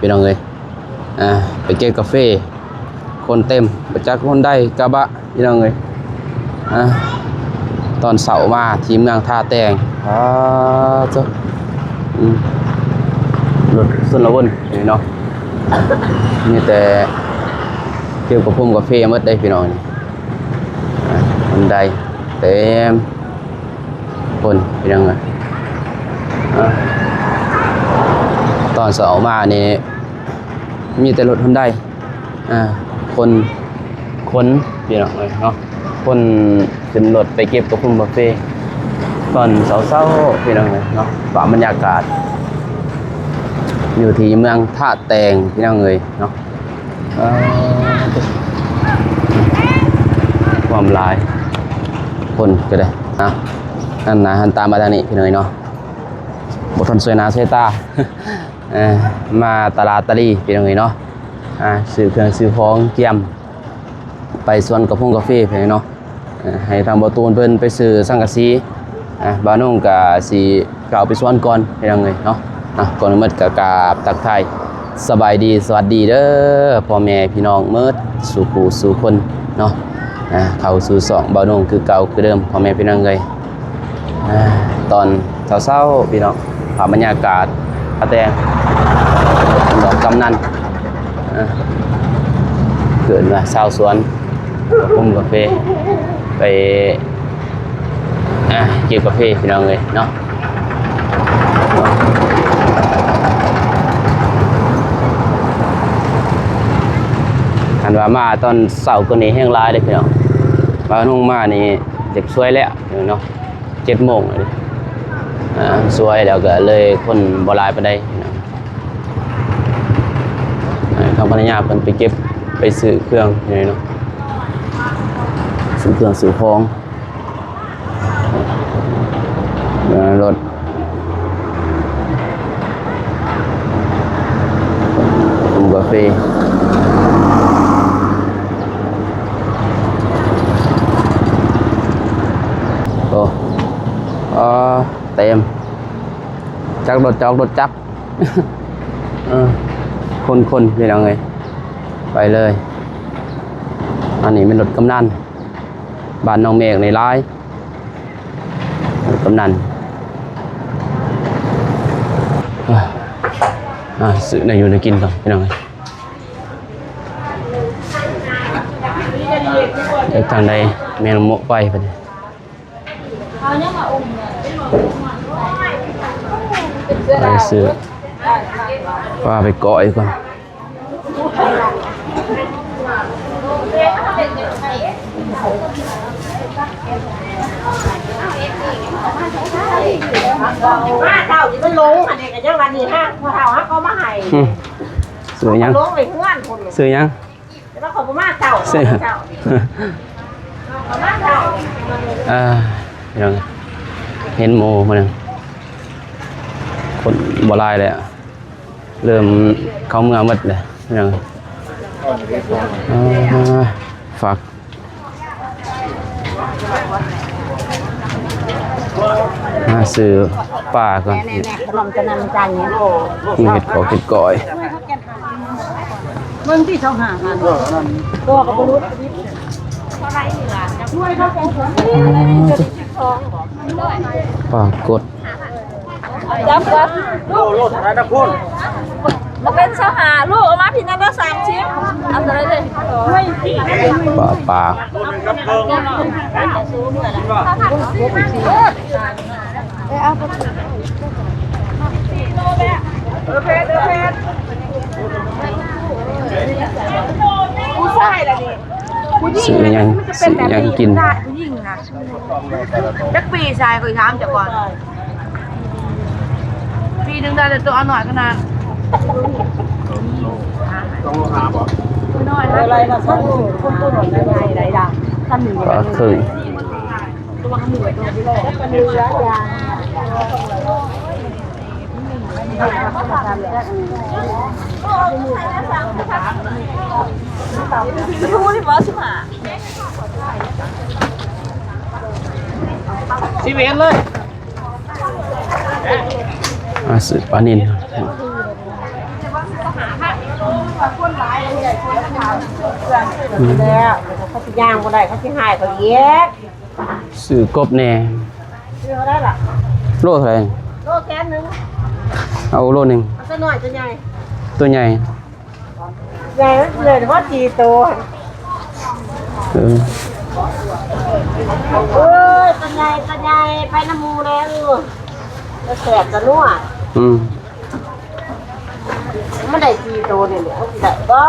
ພີ່ນ້ອງເອີຍ. ອ່າ ໄປເກັບກາເຟ ຄົນເຕັມ ບໍ່ຈັກຄົນໃດກະບະ ພີ່ນ້ອງເອີຍ. ອ່າ ຕອນເຊົ້າມາທີ່ເມືອງທ່າແຕງ ອ່າ ໂທ້ ອືມ ລົດຊົນລະວົນນີ້ເນາະ ມີແຕ່ເກັບກະພົມກາເຟໝົດເດ້ ພີ່ນ້ອງ. ອ່າ ຄົນໃດເຕັມ ຄົນ ພີ່ນ້ອງເອີຍ. ອ່າ ຕອນເຊົ້າອອກມານີ້ ມີແຕ່ລົດຮອນໄດ ອ່າ ຄົນ ຄົນ ພີ່ນ້ອງເອີຍເນາະ ຄົນຂຶ້ນລົດໄປເກັບກະພຸ້ມກາເຟ ຕອນເຊົ້າໆ ພີ່ນ້ອງເອີຍເນາະ. ພາບບັນຍາກາດຢູ່ທີ່ເມືອງທ່າແຕງ ພີ່ນ້ອງເອີຍເນາະ. ອ່າ ຄວາມຫຼາຍຄົນກໍໄດ້ ອ່ະ ຫັນໜ້າຫັນຕາມາທາງນີ້ ພີ່ນ້ອງເອີຍເນາະ. ບໍ່ທັນສວຍໜ້າສວຍຕາ ເອີ ມາຕະຫຼາດຕາລີ ພີ່ນ້ອງເອີຍເນາະ. ອ່າ ຊື້ເຄື່ອງຊື້ຂອງກຽມໄປສວນກະພົງກາເຟ ພີ່ນ້ອງເນາະ. ເອີ ໃຫ້ທາງບ່າວຕູນເພິ່ນໄປຊື້ສັງກະສີ ອ່າ ບ່າວນົງກະຊິເຂົ້າໄປສວນກ່ອນ ພີ່ນ້ອງເອີຍເນາະ. ອ່າ ກ່ອນອື່ນໝົດກະກາບທັກທາຍສະບາຍດີ ສະຫວັດດີເດີ ພໍ່ແມ່ພີ່ນ້ອງໝົດສູ່ຜູ້ສູ່ຄົນເນາະ. ອ່າ ເຂົ້າສູ່ຊ່ອງບ່າວນົງຄືເກົ່າຄືເດີມ ພໍ່ແມ່ພີ່ນ້ອງເອີຍ. ອ່າ ຕອນເຊົ້າໆ ພີ່ນ້ອງ ພາບບັນຍາກາດ ປາແຕງ ດອກກຳນັນ ອ່າ ເອີ້ນວ່າຊາວສວນ ກະປຸ້ມກາເຟ ໄປ ອ່າ ເກັບກາເຟ ພີ່ນ້ອງເອີຍເນາະ. ຄັນວ່າມາຕອນເຊົ້າກວ່ານີ້ແຮງຫຼາຍເດ້ ພີ່ນ້ອງ. ມາລົງມານີ້ຢາກສວຍແລ້ວເນາະ ເຈັດໂມງແລ້ວເດ້. ອ່າ ສວຍແລ້ວກໍເລີຍຄົນບໍ່ຫຼາຍປານໃດເນາະ. ອ່າ ທາງພັນລະຍາເພິ່ນໄປເກັບ ໄປຊື້ເຄື່ອງນີ້ເນາະ ຊື້ເຄື່ອງຊື້ຂອງ ອ່າ ລົດ ກາເຟ. ໂອ້ ອ່າ ເຕັມ ຈັກລົດຈອກລົດຈັກ ເອີ ຄົນໆ ພີ່ນ້ອງເອີຍ ໄປເລີຍ. ອັນນີ້ແມ່ນລົດກຳນັນ ບ້ານໜອງເມກນີ້ຫຼາຍ ກຳນັນ ອ່າ ອ່າ ຊື້ແນວຢູ່ແນວກິນກ່ອນ ພີ່ນ້ອງເອີຍ. ໄປທາງໃດ ແມ່ນໝົກໄປບັດນີ້ ໄປຊື້ປາໄປກ້ອຍກ່ອນ. ມາເຈົ້ານີ້ມັນຫຼົງ ອັນນີ້ກໍຍັງວ່ານີ້ຮະ ພໍ່ເຖົ້າເຮົາເອົາມາໃຫ້ ອືມ ຊື້ຫຍັງ ຫຼົງໄປເຮືອນພຸ້ນ ຊື້ຫຍັງ ແຕ່ວ່າເຂົາບໍ່ມາເຊົ້າ ຊື້ ເຂົາບໍ່ເຈົ້າ ເຂົາມາເຊົ້າ. ອ່າ ພີ່ນ້ອງ ເຫັນໝູ່ມື້ນັ້ນ ຄົນບໍ່ຫຼາຍແລ້ວ ເລີ່ມເຂົ້າເມືອໝົດແລ້ວ ພີ່ນ້ອງ. ອ່າ ຝາກ ມາຊື້ປາກ່ອນ ແນ່ໆ ຂະໜົມຈະນຳຈານນີ້ ເຮັດກອກເຮັດກ້ອຍ ເບິ່ງທີ່ຊາວຫ້າພັນ ຕົວກໍບໍ່ຫຼຸດ ປາກົດ ຈັບກ່ອນ ໂລ ໂລເທົ່າໃດນະພຸ້ນ ບໍ່ເປັນຊາວຫ້າ ລູກເອົາມາພີ້ນັ້ນລະສາມສິບ ເອົາເທົ່າໃດເລີຍ ປາ ປາ ເອີ ເອົາໄປ ເອີ ເອີ ເອີ ຜູ້ຊາຍລະນີ້ ຊື້ຫຍັງ ຊື້ຫຍັງກິນ ຜູ້ຍິງນະ ຈັກປີຊາຍ ຂ້ອຍຖາມເຈົ້າກ່ອນ ປີໜຶ່ງໄດ້ແຕ່ໂຕນ້ອຍຂະໜາດ ໂຕນ້ອຍນະ ອະໄລນະ ຄົນໂຕນ້ອຍໃຫຍ່ໄດ້ດາ ຄັນໜຶ່ງ ປາເຄີຍ ຊິເຫັນເລີຍ ອ່າ ຊື້ປານິນ ອ່າ ອືມ ແລ້ວເຂົາຊິຍ່າງບໍ່ໄດ້ ເຂົາຊິຫາຍເຂົາອີກ. ຊື້ກົບແດ່. ຊື້ເທົ່າໃດລະ? ໂລເທົ່າໃດ? ໂລແສນໜຶ່ງ. ເອົາໂລໜຶ່ງ. ເອົາຕົວນ້ອຍ ຕົວໃຫຍ່? ຕົວໃຫຍ່. ໃຫຍ່ ເຫຼືອແຕ່ວ່າສີ່ໂຕ. ເອີ ໂອ້ຍ ຕົວໃຫຍ່ ຕົວໃຫຍ່ ໄປນຳໝູ່ແດ່. ເອີ ແຊບຕະນົວ. ອືມ ມັນໄດ້ສີ່ໂຕນີ້ແຫຼະ ມັນຊິໄດ້ບໍ່?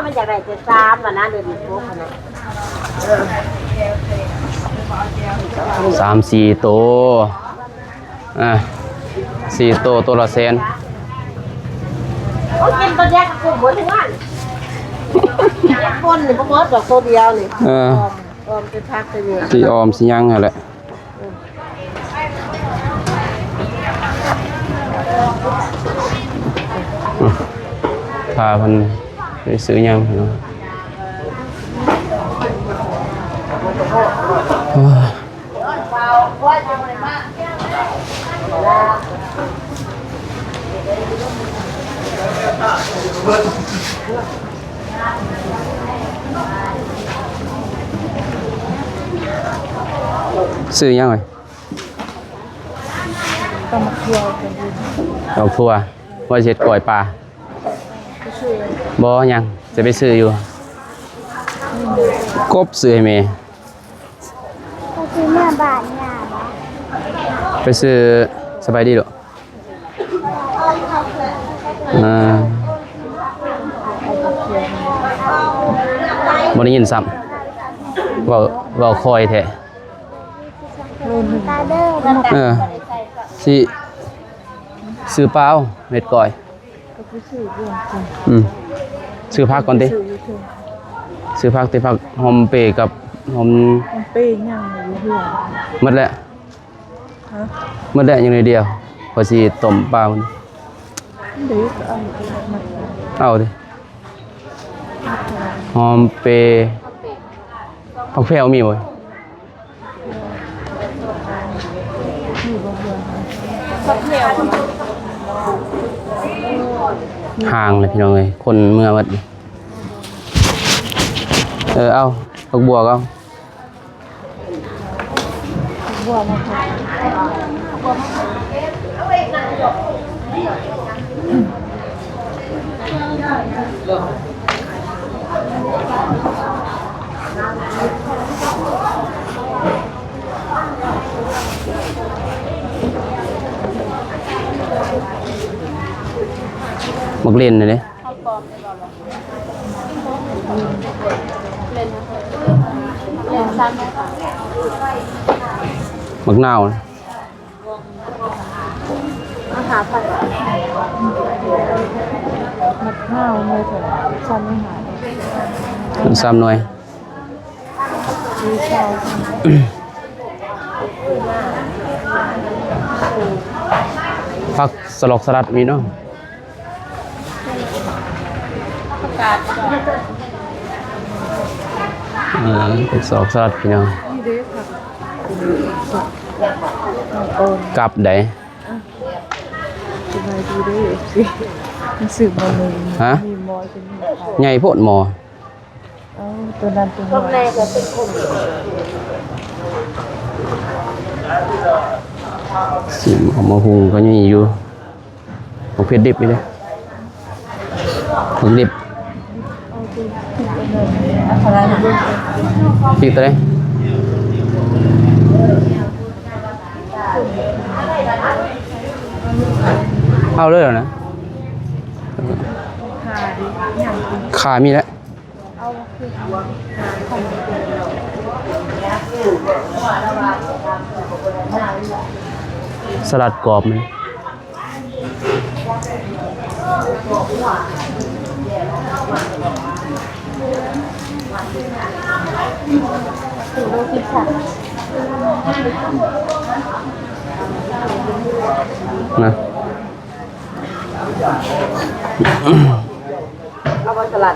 ມັນຢາກໄດ້ແຕ່ສາມຫັ້ນນະ ດຽວນີ້ໂຕຫັ້ນນະ. ສາມສີ່ໂຕ. ອ່າ ສີ່ໂຕ ໂຕລະແສນ. ເຂົາກິນຕົວດຽວກໍກຸ້ມໝົດເຮືອນ. ເຮັດປົ່ນນີ້ບໍ່ໝົດດອກ ໂຕດຽວນີ້. ເອີ ອອມ ອອມແຕ່ຜັກແຕ່ນີ້ ຊິອອມຊິຫຍັງຫັ້ນແຫຼະ. ອືມ ຖ້າເພິ່ນໄປຊື້ຫຍັງເນາະ. ຊື້ຫຍັງເອີຍ? ຕຳບັກຖົ່ວ ຕຳບັກຖົ່ວ ວ່າຊິເຮັດກ້ອຍປາ. ບໍ່ຫຍັງ ຈະໄປຊື້ຢູ່. ອືມ ກົບຊື້ໃຫ້ແມ່. ໄປຊື້ເມື່ອບ້ານຍ່າບໍ? ໄປຊື້ ສະບາຍດີລູກ. ອ່າ ບໍ່ໄດ້ຍິນຊ້ຳ ເວົ້າ ເວົ້າຄ່ອຍແທ້. ເອີ ຊິຊື້ປາເອົາ ເຮັດກ້ອຍ. ອືມ ຊື້ຜັກກ່ອນຕິ. ຊື້ຜັກຕິ ຜັກຫອມເປກັບຫອມ ຫອມເປຍັງຢູ່ເຮືອນ ໝົດແລ້ວ. ຮະ? ໝົດແລ້ວ ຍັງໜ້ອຍດຽວ ຂ້ອຍຊິຕົ້ມປາມັນ. ເດ້ ເອົາ ເອົາຕິ ຫອມເປ. ຜັກແພວມີບໍ່? ຫ່າງເລີຍພີ່ນ້ອງເອີຍ ຄົນເມືອເບິດ. ເອີ ເອົາ ຜັກບວກເອົາ. ໝາກເລັ່ນນີ້ເດ້. ໝາກນາວ ມາຫາໄປ ໝາກນາວໜ່ວຍເທົ່າໃດ? ສາມໜ່ວຍ ສາມໜ່ວຍ. ຜັກສະຫຼອກສະຫຼັດມີເນາະ. ອ່າ ເປັນສອກສະຫຼັດພີ່ນ້ອງ. ນີ້ເດ້ຜັກ ກັບໃດ? ອ່ະ ສະບາຍດີເດີ ເອັຟຊີ ມັນຊື້ໝໍ້ໜຶ່ງ. ຮະ? ມີໝໍ້ ໃຫຍ່ໂພດໝໍ້. ເອົາ ຕົວນັ້ນຕົວນ້ອຍ ຊິເອົາມາຫຸ່ງກໍຍັງມີຢູ່. ບັກເຜັດດິບນີ້ເດ້ ບັກດິບ. ເອົາຕົວ ເອົາເທົ່າໃດນະ? ອີກຕົວໃດ? ເອົາເລີຍນະ. ຂາມີແລ້ວ. ສະຫຼັດກອບມັນ ນະ. ເອົາບໍ່ສະຫຼັດ?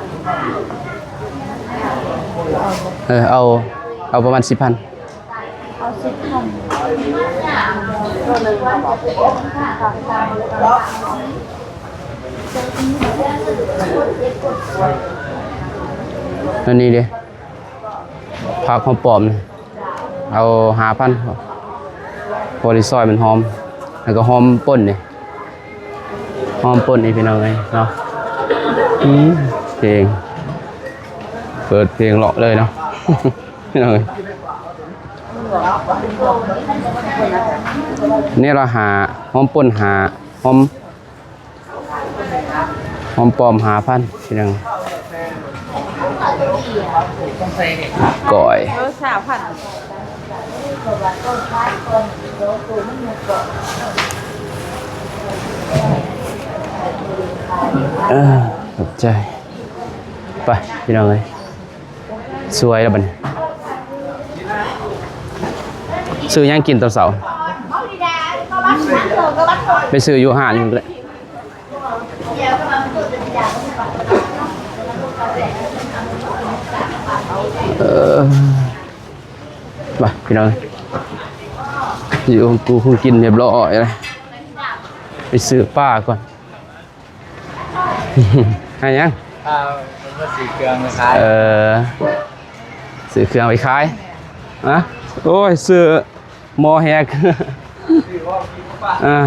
ເອີ ເອົາ ເອົາປະມານສິບພັນ. ເອົາສິບພັນ ໂລໜຶ່ງເອົາບໍ່? ອັນນີ້ເດ້ ຜັກຫອມປ້ອມນີ້ ເອົາຫ້າພັນ ພໍໄດ້ຊອຍມັນຫອມ ແລ້ວກໍຫອມປົ່ນນີ້ ຫອມປົ່ນນີ້ ພີ່ນ້ອງເອີຍເນາະ. ອືມ ເພງ ເປີດເພງເລາະເລີຍເນາະ ພີ່ນ້ອງເອີຍ. ແນວລະຫ້າ ຫອມປົ່ນຫ້າ ຫອມ ຫອມປ້ອມຫ້າພັນ ພີ່ນ້ອງ ກ້ອຍ ເອີ ຊາວພັນ ເອີ ຂອບໃຈ. ໄປ ພີ່ນ້ອງເອີຍ ສວຍແລ້ວບັດນີ້ ຊື້ຫຍັງກິນຕອນເຊົ້າ? ໄປຊື້ຢູ່ຮ້ານນີ້ແຫຼະ ເອີ ໄປ ພີ່ນ້ອງ ຢູ່ຂອງກູຂອງກິນຮຽບຮ້ອຍແລ້ວ ໄປຊື້ປາກ່ອນ. ຫາຫຍັງ? ເອີ ຊື້ເຄື່ອງໄປຂາຍ ເອີ ຊື້ເຄື່ອງໄປຂາຍ ຮະ? ໂອ້ຍ ຊື້ໝໍແຮກ ອ່າ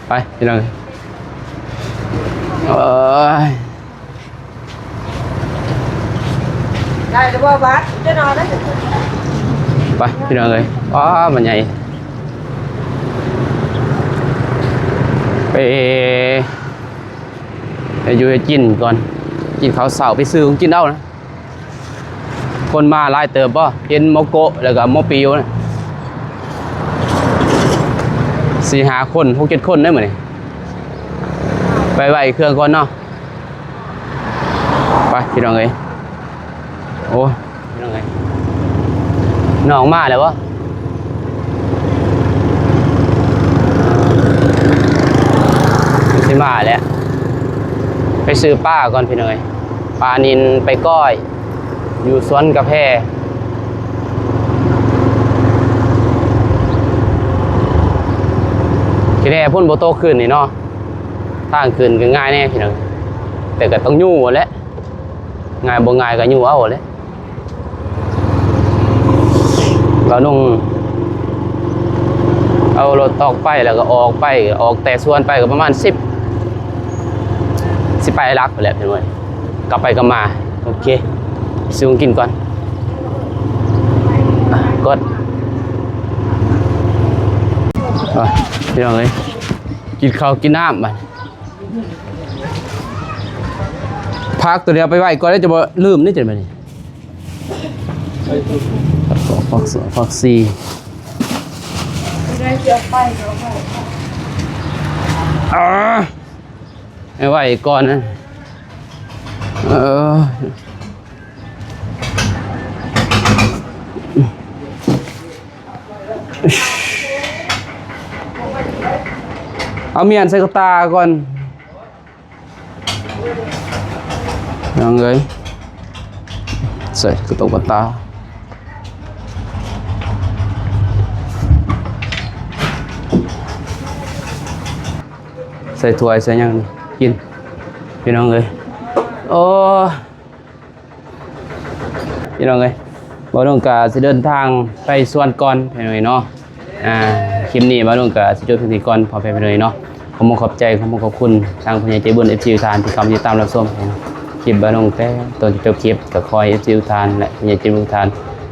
ໄປ ພີ່ນ້ອງ ໂອ້ຍ. ໄດ້ແລ້ວບໍ່ບາດ ຈະນອນແລ້ວ ໄປ ພີ່ນ້ອງເອີຍ ອ້າ ມັນໃຫຍ່ ໄປ ໄປຢູ່ໃຫ້ກິນກ່ອນ ກິນເຂົ້າເຊົ້າ ໄປຊື້ຂອງກິນເອົານະ ຄົນມາຫຼາຍເຕີບບໍ່ ເຫັນໝໍໂກະ ແລ້ວກໍໝໍປິວນະ ສີ່ຫ້າຄົນ ຫົກເຈັດຄົນເດ້ມື້ນີ້ ໄປໄຫວ້ເຄື່ອງກ່ອນເນາະ. ໄປ ພີ່ນ້ອງເອີຍ ໂອ້ຍ ພີ່ນ້ອງເອີຍ ນ້ອງມາແລ້ວບໍ່? ຊິມາແລ້ວ ໄປຊື້ປາກ່ອນ ພີ່ນ້ອງເອີຍ ປານິນໄປກ້ອຍ ຢູ່ສວນກາແຟ ທີ່ແນ່ຝົນບໍ່ຕົກຄືນນີ້ເນາະ ທາງຂຶ້ນກໍງ່າຍແດ່ ພີ່ນ້ອງ ແຕ່ກໍຕ້ອງຍູ້ຫັ້ນແຫຼະ ງ່າຍບໍ່ງ່າຍກໍຍູ້ເອົາແຫຼະ. ບ່າວນຸ່ງເອົາລົດຕອກໄປ ແລ້ວກໍອອກໄປ ອອກແຕ່ສວນໄປກໍປະມານສິບ ສິບປາຍຫຼັກພຸ້ນແຫຼະພີ່ນ້ອງ ກັບໄປກັບມາ. ໂອເຄ ຊື້ຂອງກິນກ່ອນ ອ່ະ ກົດ ອ່ະ ພີ່ນ້ອງເອີຍ ກິນເຂົ້າກິນນ້ຳບາດ ຜັກໂຕດຽວໄປໄວ້ກ່ອນເດີ ຈະບໍ່ລືມເດ້ ຈະບາດນີ້ ຜັກ ຜັກຊີ ອ່າ ໃຫ້ໄວ້ກ່ອນນະ ເອີ ເອົາມ້ຽນໃສ່ກະຕ່າກ່ອນ ພີ່ນ້ອງເອີຍ ໃສ່ກະໂຕກະຕາ ໃສ່ຖ້ວຍໃສ່ຫຍັງກິນ ພີ່ນ້ອງເອີຍ ໂອ້ ພີ່ນ້ອງເອີຍ ບ່າວນຸ່ງກະຊິເດີນທາງໄປສວນກ່ອນ ພີ່ນ້ອງເອີຍເນາະ. ອ່າ ຄລິບນີ້ບ່າວນຸ່ງກະຊິຈົບເທົ່ານີ້ກ່ອນ ພໍ່ແມ່ພີ່ນ້ອງເນາະ. ຂໍຂອບໃຈ ຂໍຂອບຄຸນທາງຜູ້ໃຫຍ່ໃຈບຸນ ເອັຟຊີ ທຸກທ່ານທີ່ເຂົ້າມາຕິດຕາມຮັບຊົມຄລິບບ່າວນຸ່ງແຕ່ຕົ້ນຈົນຈົບຄລິບ. ກໍຂໍໃຫ້ ເອັຟຊີ ທຸກທ່ານ ແລະ ຜູ້ໃຫຍ່ໃຈບຸນທຸກທ່ານ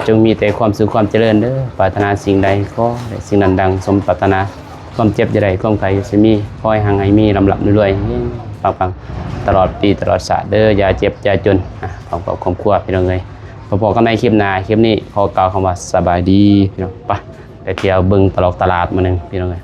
ຈົ່ງມີແຕ່ຄວາມສຸກຄວາມຈະເລີນເດີ. ປາດຖະໜາສິ່ງໃດ ຂໍໃຫ້ສິ່ງນັ້ນດັ່ງສົມປາດຖະໜາ. ຄວາມເຈັບຢ່າໄດ້ ຄວາມໄຂ້ຢ່າຊິມີ. ຂໍໃຫ້ຮັ່ງໃຫ້ມີ ລ່ຳໆລວຍໆ ເຮັງໆປັງໆ ຕະຫຼອດປີຕະຫຼອດຊາດເດີ. ຢ່າເຈັບຢ່າຈົນ ອ່າ ພ້ອມກັບຄອບຄົວ ພີ່ນ້ອງເອີຍ. ພໍ້ກັນໃໝ່ຄລິບໜ້າ. ຄລິບນີ້ຂໍກ່າວຄຳວ່າສະບາຍດີ ພີ່ນ້ອງ. ໄປ ໄປທ່ຽວເບິ່ງຕະຫຼອກຕະຫຼາດມື້ໜຶ່ງ ພີ່ນ້ອງເອີຍ.